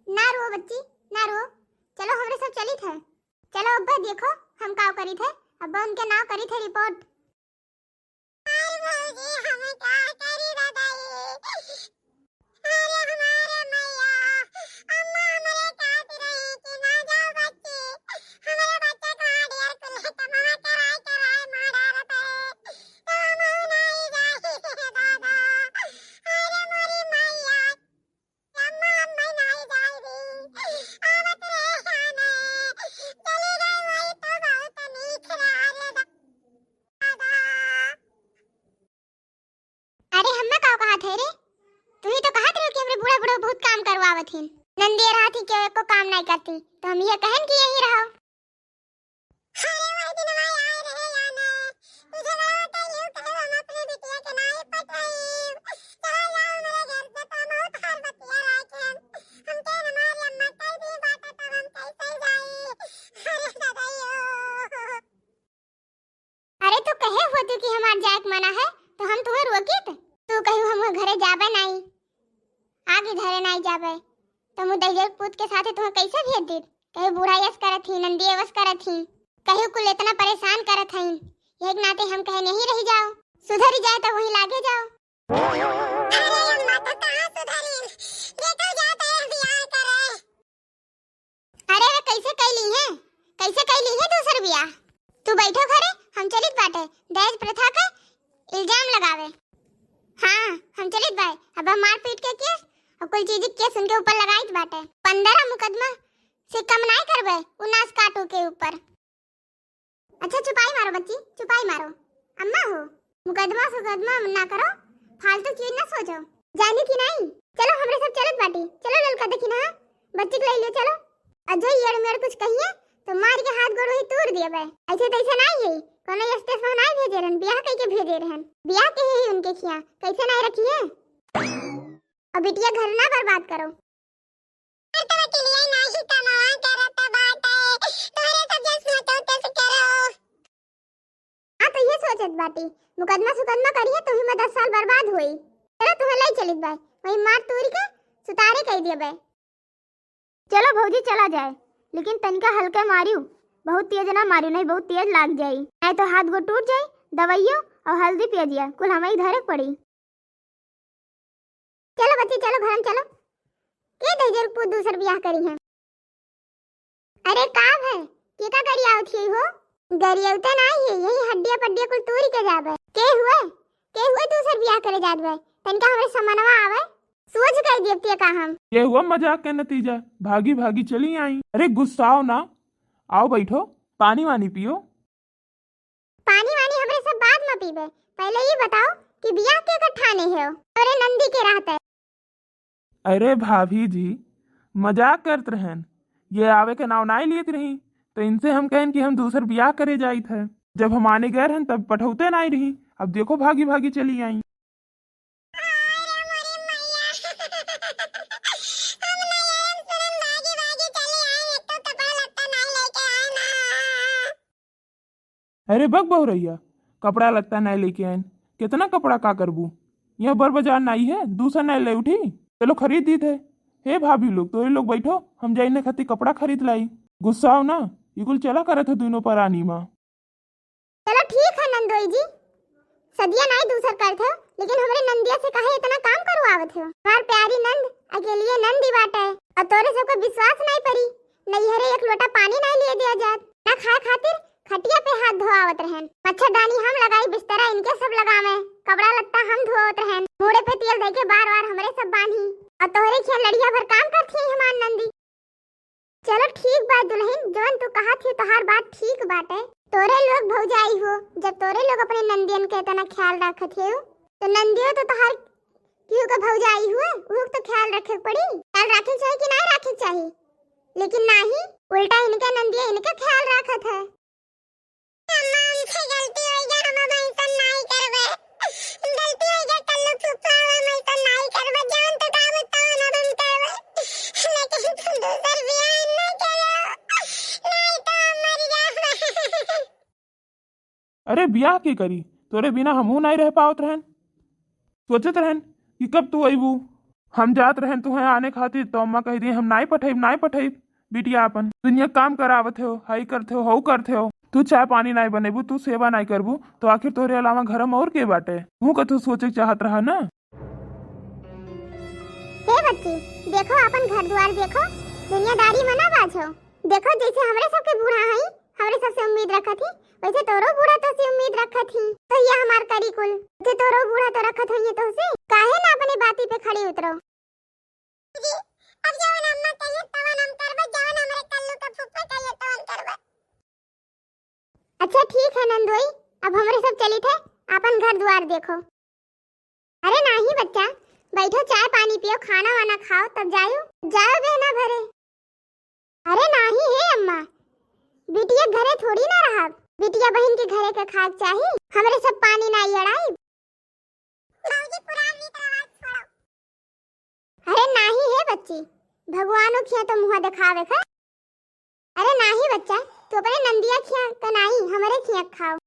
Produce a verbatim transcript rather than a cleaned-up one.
ना रो बच्ची, ना रो। चलो, हमरे सब चलित है। चलो, अब्बा देखो, हम का करित है। अब्बा उनके नाव करित है रिपोर्ट। अरे भौजी, हम का करी रे दाई? अरे हमारे मैया, अम्मा हमरे कहत रही कि ना जाओ बच्ची, हमरे बच्चा का हार्डवेयर कुल है, तो मम्मा कराए कराए मार डालत है, तो हम नहीं जाई रे दादा। अरे मोरी मैया, अम्मा, अम्मा नहीं जाई रे, आवत रहे खाने, चली गई वही तो बहुत नीक रहा रे दादा। अरे हम्मा का कहत है रे? तू ही तो कहत रहे कि हमरे बूढ़ा बूढ़ा बहुत काम करवावत हिन। नंदिया रहत ही कि एको काम नहीं करती, तो हम ये कहन कि यही रहो। अरे वही दिन हमारे आए रहे याने, तुझे बड़ा होटल यूं कहे हम अपने बिटिया के नहीं पटाई। चला जाओ मेरे घर से, तो हम बहुत हाल बतिया रहे थे। हम कहे हमारी अम्मा कह दी बात है, तब हम कैसे जाई? अरे दादाइयो। अरे तू कहे होती कि हमार जाए के मना है, तो हम तुम्हें रोकित? तू कहू हम घरे जाबे नाई, आगे धरे नाई जाबे, तो मुँह दहिजर पूत के साथे तुम्हें कैसे भेज दीत? कहे बूढ़ा यस करत ही, नंदिया वस करत ही, कहे कुल इतना परेशान करत हईन, यही के नाते हम कहे नहीं रही जाओ, सुधरी जाए तो वहीं लागे जाओ। अरे अम्मा तो कहाँ सुधरी, देखो जाते हैं बियाह करे। अरे रे, कैसे कैली है, कैसे कैली है दूसर बियाह? तू बैठो घरे, हम चलित बाटे दहेज प्रथा का इल्जाम लगावे। हाँ, हम चलित बाय, अब हम मारपीट के केस और कुल चीज के केस उनके ऊपर लगाइत बाटे। पन्द्रह मुकदमा से कम नाय करबे उ नास काटू के ऊपर। अच्छा चुपाई मारो बच्ची, चुपाई मारो। अम्मा हो, मुकदमा सुकदमा ना करो, फालतू चीज ना सोचो, जानी कि नहीं? चलो हमरे सब चलत बाटी, चलो ललका देखी ना, बच्ची के ले लियो चलो। अजय येड़ मेड़ कुछ कहिए तो मार के हाथ गोड़ वही तोड़ दिया बे। ऐसे तैसे नहीं है, कोनो स्टेशन नहीं भेजे रहन, ब्याह कह के भेजे रहन, ब्याह के ही उनके खिया कैसे नहीं रखिए। और बिटिया घर ना बर्बाद करो। तो वकीलिया नाही कमावा करत बाटे। तोहरे सब जस सोचो तस करो। हाँ, तो ये सोचत बाटी, मुकदमा सुकदमा करिए, तुम्ही में दस साल बर्बाद होई। चलो, तुम्हें ले चलित बाय, वही मार तूर के सुतारे कह दिए बाय। चलो भौजी, चला जाए, लेकिन तनिका हल्का मारियो, बहुत तेज ना मारियो, नहीं बहुत तेज लाग जाई, नहीं तो हाथ गो टूट जाई। दवाइयो और हल्दी पिया जिया, कुल हमें ही धरे के पड़ी। चलो बच्ची, चलो घर में चलो। के दहिजर पूत दूसर बियाह करी है? अरे का भय, के का गरियावत ही हो? गरियावते नाही है, यही हड्डिया पड्डिया कुल तूरी के जाबे। के हुए? के हुए दूसर बियाह करे जात बे? तनिका हमरे समनवा आवे, सोझ कह देवतिया का हम। ये हुआ मजाक का नतीजा, भागी भागी चली आई। अरे गुस्साओ ना, आओ बैठो, पानी वानी पियो। पानी वानी हमरे सब बाद में पीबे, पहले ये बताओ कि बियाह के कर ठाने हो? अरे नंदी के रहते। अरे भाभी जी, मजाक करत रहन, ये आवे के नाव नाय लेत रही, तो इनसे हम कहन कि हम दूसर बियाह करे जाइत है। जब हम आने गए रहन तब पठौते नाय रही, अब देखो भागी भागी चली आई। अरे बक बहुरैया, कपड़ा लत्ता नाय लेके आयन, कितना कपड़ा का करबू? यहाँ बर बाजार नाई है, दूसर नाय ले उठी, चलो खरीद दीत है। हे भाभी लोग, तोरे लोग बैठो, हम जाइने खातिर कपड़ा खरीद लाई। गुस्साओ ना, ये कुल चला करत है दोनों परानी माँ। चलो ठीक है नंदोई जी, सदिया नाई दूसर करत हो, लेकिन हमरे नंदिया से काहे इतना काम करवावत हो? हमार प्यारी नंद, अकेलिए नंदी बाटे, और तोरे सबका विश्वास नाई परी, नैहरे एक लोटा पानी नाई लिए दिया जात, ना खाए खातिर खटिया पे हाथ धोआवत रहन। मच्छरदानी हम लगाई, बिस्तरा इनके सब लगावे, कपड़ा लत्ता हम धोवत रहन, मूड़े पे तेल दे के बार बार हमरे सब बांधी, और तोहरे खिया लड़िया भर काम करती है हमार नंदी। चलो ठीक बा दुल्हन, जवन तू कहत ही तोहार बात ठीक बाटे। तोरे लोग भौजाई हो, जब तोरे लोग अपने नंदियन के इतना ख्याल रखत हो, तो नंदियो तो तोहार केहू के भौजाई हुए, उहू के तो ख्याल रखे के पड़ी। ख्याल रखे के चाही कि ना रखे के चाही? लेकिन नाही, उल्टा इनके नंदिया इनके ख्याल रखत है। अम्मा, हमसे गलती हो गया, हम अब ऐसा नहीं करबे। गलती हो गया, कल्लू फूफा, हम ऐसा नहीं करबे। जान अरे बियाह के करी, तोरे बिना हमहू नाई रह पावत रहन। सोचत रहन कि कब तू अइबू। हम जात रहन तुहें आने खातिर, तो अम्मा कह दिए, "हम नाई पठइब, नाई पठइब बिटिया अपन। दुनिया काम करावत हो, हई करत हो, हऊ करत हो। तू चाय पानी नाई बनइबू, तू सेवा नाई करबू, तो आखिर तोरे अलावा घर में और के बाटे?" तू कथू सोचे के चाहत रहा ना। हे बच्ची, देखो अपन घर दुआर देखो, दुनियादारी मना बाझो। देखो जैसे हमरे सबके बूढ़ा हई, हमरे सबसे उम्मीद रखत ही, वैसे तोरो बूढ़ा तोसे उम्मीद रखत ही। तो ये हमार करी कुल, वैसे तोरो बूढ़ा तो रखत होइए तोसे, काहे ना अपने बाती पे खड़ी उतरो। जी, अब जवन अम्मा कहिए तवन हम करबो, जवन हमरे कल्लू के फूफा कहिए तवन करबो। अच्छा ठीक है नंदोई, अब हमरे सब चलित है, अपन घर दुआर देखो। अरे नाही बच्चा, बैठो चाय पानी पियो, खाना वाना खाओ तब जायो, जाओ बहना घरे। अरे नाही हे अम्मा, बिटिया घरे थोड़ी ना रहब, बिटिया बहिन के घरे के खाए के चाही, हमरे सब पानी ना अड़ाई। भौजी पुरान रीत रिवाज छोड़ो। अरे नाही हे बच्ची, भगवानो खिया तो मुँह देखावे का। अरे नाही बच्चा, तू अपने नंदिया खिया का नाही, हमरे खिया खाओ।